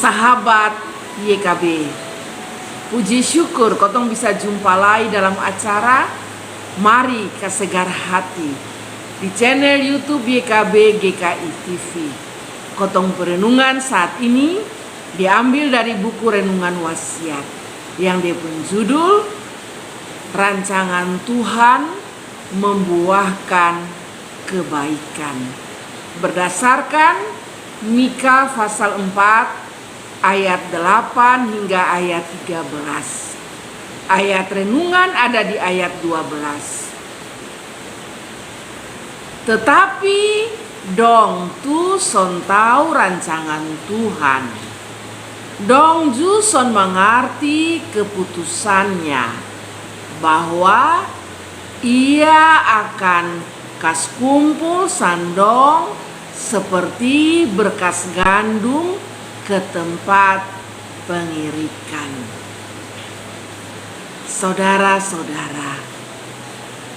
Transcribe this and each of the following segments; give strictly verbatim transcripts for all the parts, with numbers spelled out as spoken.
Sahabat Y K B, puji syukur kotong bisa jumpa lai dalam acara Mari Kasegar Hati di channel YouTube Y K B G K I T V. Kotong perenungan saat ini diambil dari buku renungan Wasiat yang dia pung judul Rancangan Tuhan Membuahkan Kebaikan, berdasarkan Mika pasal empat ayat delapan hingga ayat tiga belas. Ayat renungan ada di ayat dua belas. Tetapi dong tu son tau rancangan Tuhan. Dong ju son mangarti keputusannya, bahwa Ia akan kas kumpul sang dong seperti berkas gandum ke tempat pengirikan. Sodara-sodara,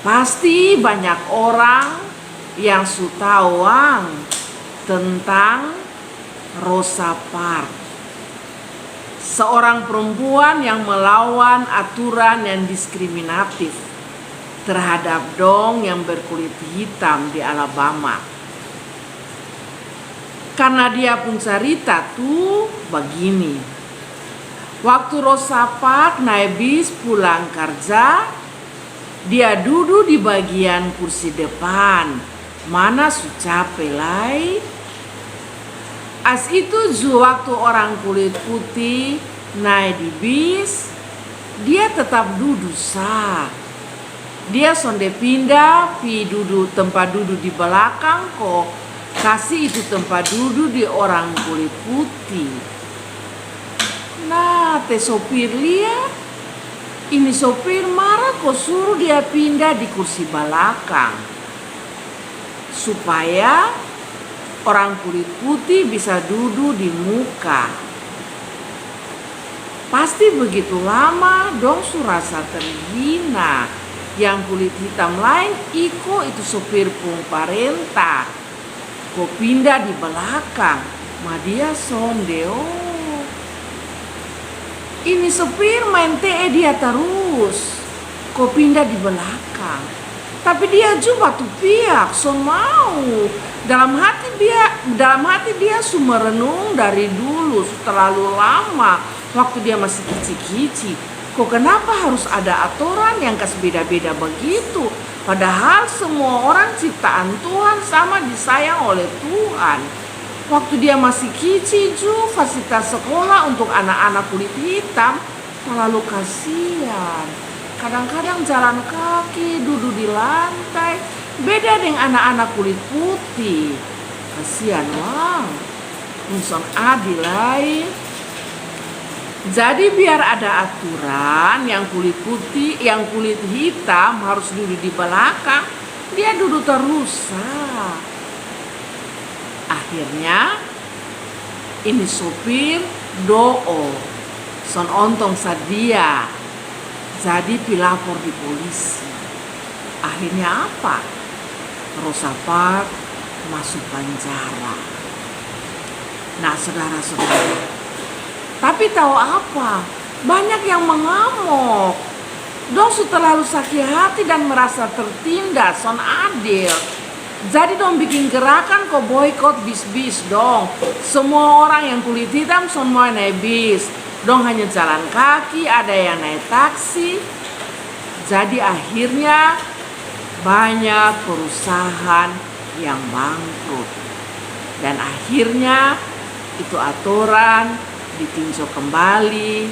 pasti banyak orang yang su tau ang tentang Rosa Parks, seorang perempuan yang melawan aturan yang diskriminatif terhadap dong yang berkulit hitam di Alabama. Karna dia pung carita tu bagini. Waktu Rosa Parks nae bis pulang karja, dia dudu di bagian kursi depan, mana su cape lai. Ais itu ju waktu orang kulit putih nae di bis, dia tetap dudu sa. Dia sonde pinda pi dudu tempat dudu di balakang ko kasi itu tempat dudu di orang kulit putih. Nah, te sopir lia, ini sopir mara ko suru dia pinda di kursi balakang supaya orang kulit putih bisa dudu di muka. Pasti begitu lama dong su rasa terhina. Yang kulit hitam laen iko itu sopir pung parenta ko pinda di balakang, ma dia sonde o. Ini sopir maen te'e dia tarus ko pinda di balakang. Tapi dia ju batupiak, son mau. Dalam hati dia, dalam hati dia su merenung dari dulu, su terlalu lama waktu dia masih kici-kici. Ko kenapa harus ada atoran yang kas beda-beda begitu? Padahal semua orang ciptaan Tuhan sama disayang oleh Tuhan. Waktu dia masih kici ju, fasilitas sekolah untuk anak-anak kulit hitam talalu kasian. Kadang-kadang jalan kaki, dudu di lantai, beda deng anak-anak kulit putih. Kasian wang. Pung son adil lai. Jadi biar ada aturan, yang kulit putih, yang kulit hitam harus dudu di balakang, dia dudu tarus sa. Akhirnya, ini sopir do'o, son ontong sa dia, jadi pi lapor di polisi. Akhirnya apa? Rosa Parks masu panjara. Nah, sodara-sodara, tapi tau apa? Banyak yang mangamok. Dong su terlalu saki hati dan merasa tertindas, son adil. Jadi dong bikin gerakan ko boikot bis-bis dong. Semua orang yang kulit hitam son mau nae bis. Dong hanya jalan kaki, ada yang nae taksi. Jadi akhirnya banyak perusahaan yang bangkrut. Dan akhirnya itu atoran ditinjau kembali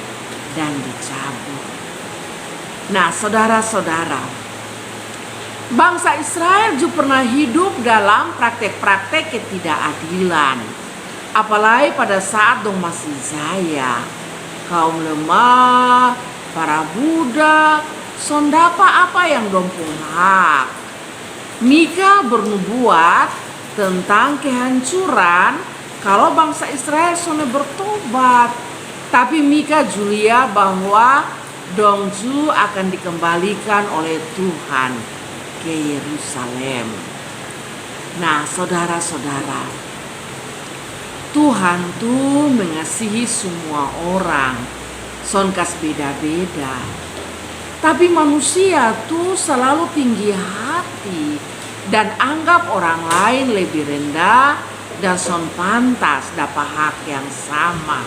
dan dicabut. Nah, sodara-sodara, bangsa Israel ju pernah hidup dalam praktek-praktek ketidakadilan. Apalai pada saat dong masih jaya, kaum lemah, para budak, son dapa apa yang dong pung hak. Mika bernubuat tentang kehancuran kalo bangsa Israel sonde bertobat. Tapi Mika ju lia bahwa dong ju akan dikembalikan oleh Tuhan ke Yerusalem. Nah, sodara-sodara, Tuhan tu mengasihi semua orang, son kas beda-beda. Tapi manusia tu selalu tinggi hati dan anggap orang lain lebih rendah dan son pantas dapat hak yang sama.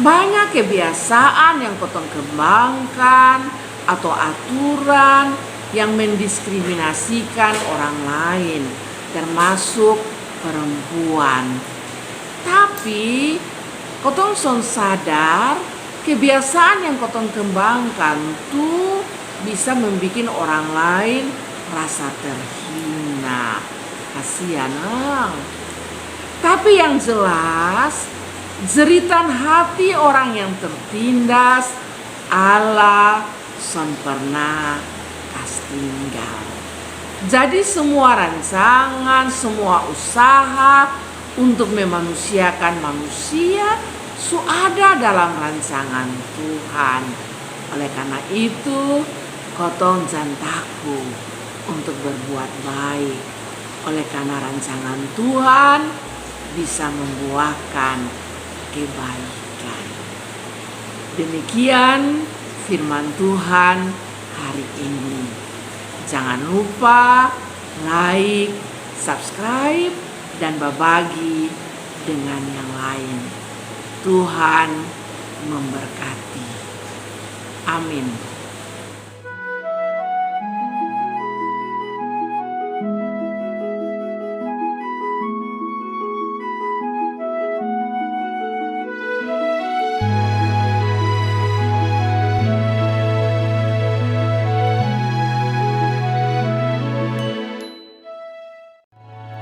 Banyak kebiasaan yang kotong kembangkan atau aturan yang mendiskriminasikan orang lain, termasuk perempuan. Tapi kotong son sadar, kebiasaan yang kotong kembangkan tu bisa membuat orang lain rasa terhina. Kasihan ang. Tapi yang jelas, jeritan hati orang yang tertindas Allah son pernah kas tinggal. Jadi semua rancangan, semua usaha untuk memanusiakan manusia su ada dalam rancangan Tuhan. Oleh karena itu, kotong jangan takut untuk berbuat baik. Oleh karena rancangan Tuhan bisa membuahkan kebaikan. Demikian firman Tuhan hari ini. Jangan lupa like, subscribe, dan berbagi dengan yang lain. Tuhan memberkati. Amin.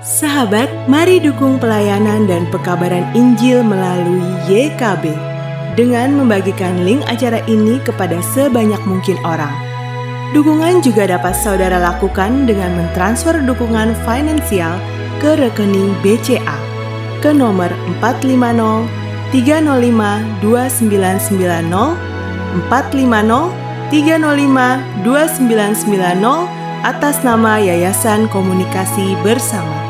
Sahabat, mari dukung pelayanan dan pekabaran Injil melalui Y K B dengan membagikan link acara ini kepada sebanyak mungkin orang. Dukungan juga dapat saudara lakukan dengan mentransfer dukungan finansial ke rekening B C A ke nomor empat lima nol tiga nol lima dua sembilan sembilan nol, empat lima nol tiga nol lima dua sembilan sembilan nol, atas nama Yayasan Komunikasi Bersama.